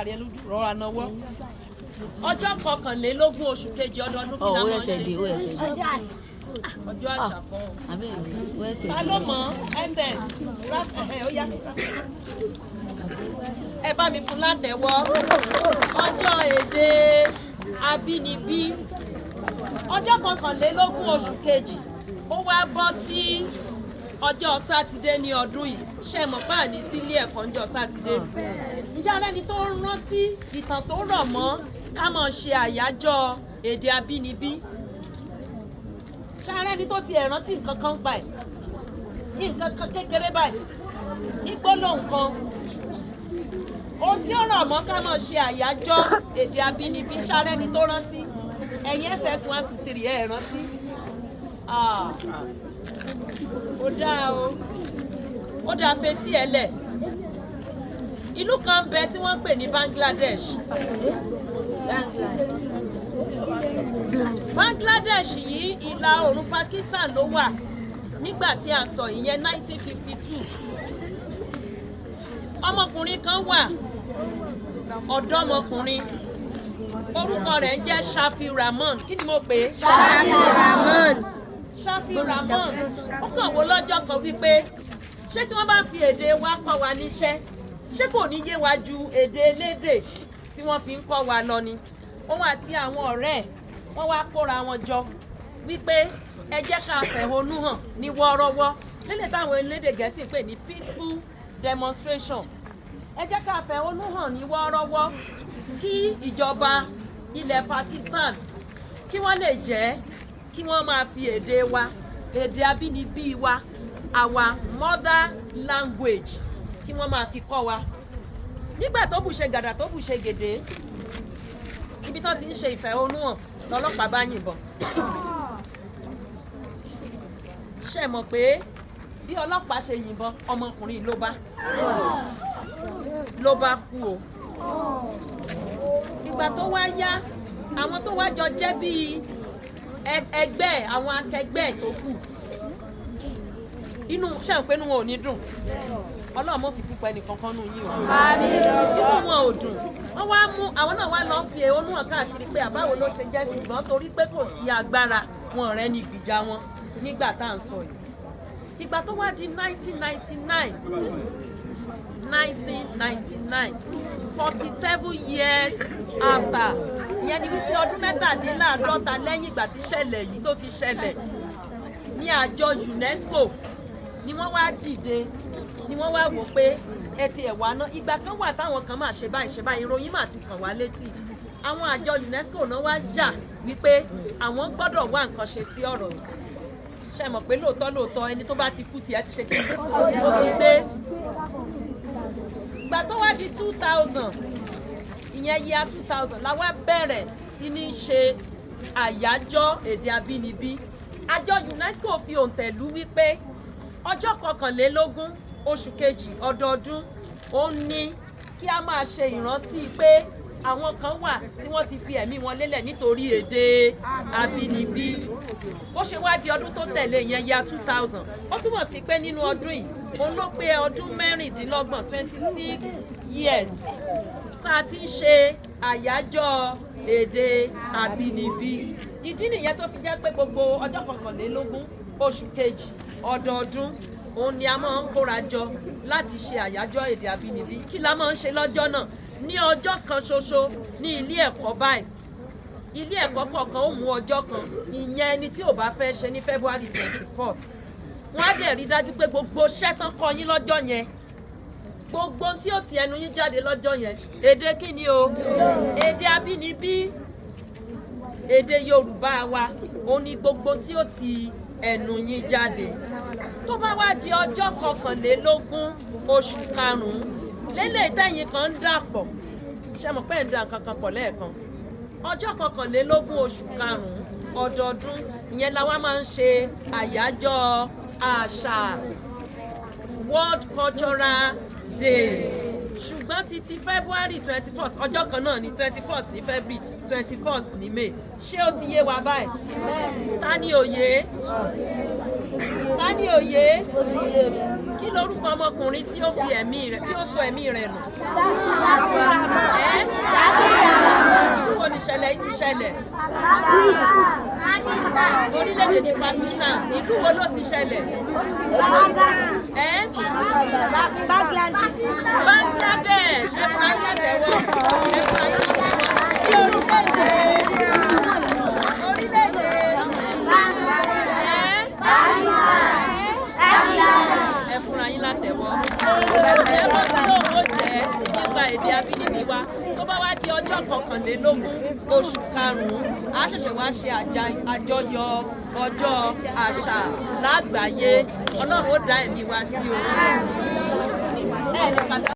jọra rẹ lójú, rọra nawọ́. Ọjọ́ 21 oṣù kejì ọdọọdún, kí Ọ̀ la ó máa ń ẹsẹ̀ ṣe? dé, ó ẹsẹ̀ dé. Ọjọ́ àṣà kọ́ o. Àbí ó ẹsẹ̀ Ta dé. ló mọ̀? Ss ẹ̀hẹ́, ó yá, ẹ bá mi fún látẹ̀wọ́. Ọjọ́ èdè abínibí, ọjọ́ 21 oṣù kejì, ó wá bọ́ sí ọjọ́ Sátidé ní ọdún yìí. Ṣe mọ̀ pé àní sílé ẹ̀kọ́ ńjọ́ Sátidé? Ǹjẹ́ ara ẹni tó ń rántí ìtàn tó rọ̀ mọ́ ká máa ṣe àyájọ́ èdè abínibí? Ṣé ara ẹni tó ti ẹ̀ rántí nǹkan kan pa ẹ̀, nǹkan kan kékeré báyìí, ní gbólóhùn kan, ohun tí ó rọ̀ mọ́ ká máa ṣe àyájọ́ èdè abínibí? Ṣé ara ẹni tó rántí? Ẹ̀yin SS 1 2 3, ẹ̀ rántí? Ah, ó dáa o, ó dáa. Fetí ẹ lẹ̀. Ìlú kan ń bẹ tí wọ́n ń pè ní Bangladesh. Bangladesh yìí, ìlà oòrùn Pakistan ló wà nígbà tí a sọ ìyẹn, 1952. Ọmọkùnrin kan wà, ọ̀dọ́mọkùnrin, orúkọ rẹ̀ ń jẹ́ Shafi Rahman. Kí ni mo pè é? Shafi Rahman. Shafi Rahman. Ó kàn wò lọ́jọ́ kan wípé, ṣé tí wọ́n bá fi èdè wa kọ́ wa níṣẹ́, ṣé kò ní yé wa ju èdè elédè tí wọ́n fi ń kọ́ wa lọ ni? Òun àti àwọn ọ̀rẹ́ ẹ̀, wọ́n wá kóra wọn jọ wípé ẹ jẹ́ ká fẹ̀hónú hàn ní wọ́ọ́rọ́wọ́, lélẹ̀ táwọn elédè Gẹ̀ẹ́sì pè ní peaceful demonstration. Ẹ jẹ́ ká fẹ̀hónú hàn ní wọ́ọ́rọ́wọ́ kí ìjọba ilẹ̀ Pakistan, kí wọ́n lè jẹ́ kí wọ́n máa fi èdè wa, èdè abínibí wa, our mother language, kí wọ́n máa fi kọ́ wa. Nígbà tó bùṣe gàdà, tó bùṣe gèdè, ibi tó ti ń ṣe ìfẹ̀hónúhàn, lọ́lọ́pàá bá yìnbọn. Ṣe mọ̀ pé bí ọlọ́pàá ṣe yìnbọn, ọmọkùnrin ló bá kú o. Ìgbà tó wá yá, àwọn tó wá jọ jẹ́ bíi ẹgbẹ́, àwọn akẹgbẹ́ ẹ̀ tó kù, inú ṣe ń pé inú wọn ò ní dùn. Ọlọ́run mọ̀ fi púpọ̀ ẹnìkankan nù yín o. Inú wọn ò dùn. Wọ́n wá mú àwọn náà, wá lọ fi ẹ̀hónú hàn káàkiri pé àbáwo ló ṣe jẹ́, ṣùgbọ́n torí pé kò sí agbára wọn rẹ́ ní gbìjà wọn nígbà tá à ń sọ yìí. Ìgbà tó wá di 1999, 1999, 47 years after, ìyẹn ni wípé ọdún 47 lẹ́yìn ìgbà tí ìṣẹ̀lẹ̀ yìí tó ti ṣẹlẹ̀, ní àjọ UNESCO ni wọ́n wá dìde, ni wọ́n wá wò pé ẹ ti ẹ̀ wá ná, ìgbà kan wà táwọn kan máa ṣe báyìí, ṣe báyìí, ìròyìn mà ti kàn wá létí. Àwọn àjọ UNESCO náà wá jà wípé àwọn gbọ́dọ̀ wá nǹkan ṣe sí ọ̀rọ̀ yìí. Ṣe mọ̀ pé lóòótọ́ lóòótọ́, ẹni tó bá ti kú, tiẹ̀ ti ṣe kí ni, ó ti gbé. Ìgbà tó wá di 2000, ìyẹn year 2000, la wá bẹ̀rẹ̀ sí ní ṣe àyájọ́ èdè abínibí. Àjọ UNESCO fi òǹtẹ̀ lù wípé ọjọ́ 21 oṣù kejì ọdọọdún, ó ní kí a máa ṣe ìrántí pé àwọn kan wà tí wọ́n ti fi ẹ̀mí wọn lélẹ̀ nítorí èdè abínibí. Bó ṣe wá di ọdún tó tẹ̀lé, ìyẹn year 2000, ó túmọ̀ sí pé nínú ọdún yìí, òun ló pé ọdún 26, 26 years, tá a ti ń ṣe àyájọ́ èdè abínibí. Ìdí nìyẹn tó fi jẹ́ pé gbogbo ọjọ́ 21 oṣù kejì ọdọọdún, òun ni a máa ń kóra jọ láti ṣe àyájọ́ èdè abínibí. Kí la máa ń ṣe lọ́jọ́ náà? Ní ọjọ́ kan ṣoṣo ní ilé ẹ̀kọ́ báyìí, ilé ẹ̀kọ́ kọ̀ọ̀kan ó mú ọjọ́ kan, ìyẹn ẹni tí ò bá fẹ́ ṣe ní February 21st. Wọ́n á dẹ̀ rí dájú pé gbogbo iṣẹ́ tán kọ́ yín lọ́jọ́ yẹn, gbogbo tí ó ti ẹnu yín jáde lọ́jọ́ yẹn, èdè kí ni o? Èdè abínibí, èdè Yorùbá wa, ó ní gbogbo tí ó ti ẹnu yín jáde. Tó bá wá di ọjọ́ 21 oṣù karùn-ún lélẹ̀ tẹ́yìn kan ń dàpọ̀, ṣe mọ̀ pé ń da nǹkan kan pọ̀ lẹ́ẹ̀kan, ọjọ́ 21 oṣù karùn-ún ọdọọdún, ìyẹn la wá máa ń ṣe àyájọ́ àṣà, World Cultural Day. Ṣùgbọ́n títí February 21st, ọjọ́ kan náà ní, 21st ní February, 21st ní May. Ṣé ó ti yé wa báyìí? Ta ni òye? Ta ni òye? Kí lorúkọ ọmọkùnrin tí ó fi ẹ̀mí rẹ̀, tí ó sọ ẹ̀mí rẹ̀ nù? Ẹ́ ṣẹlẹ̀? Orílẹ̀-èdè ní Pakistan. Ìlú wo ló ti ṣẹlẹ̀? Ẹ́ Bangladesh. Ẹ fún ayé àtẹ̀wọ́. Ẹ fún ayé àtẹ̀wọ́. Ní orílẹ̀-èdè. Orílẹ̀-èdè. Ẹ́ ẹ fúnra yín látẹ̀wọ́. Ẹ bó tí lóun ó jẹ́ nípa èdè abínibí wa. Tó bá wá di ọjọ́ 21 oṣù karùn-ún, a ṣẹ̀ṣẹ̀ wá ṣe àjọyọ̀ ọjọ́ àṣà lágbàáyé. Ọlọ́run ó dá ẹ̀mí wa sí o. Ẹ lè pàtàkì.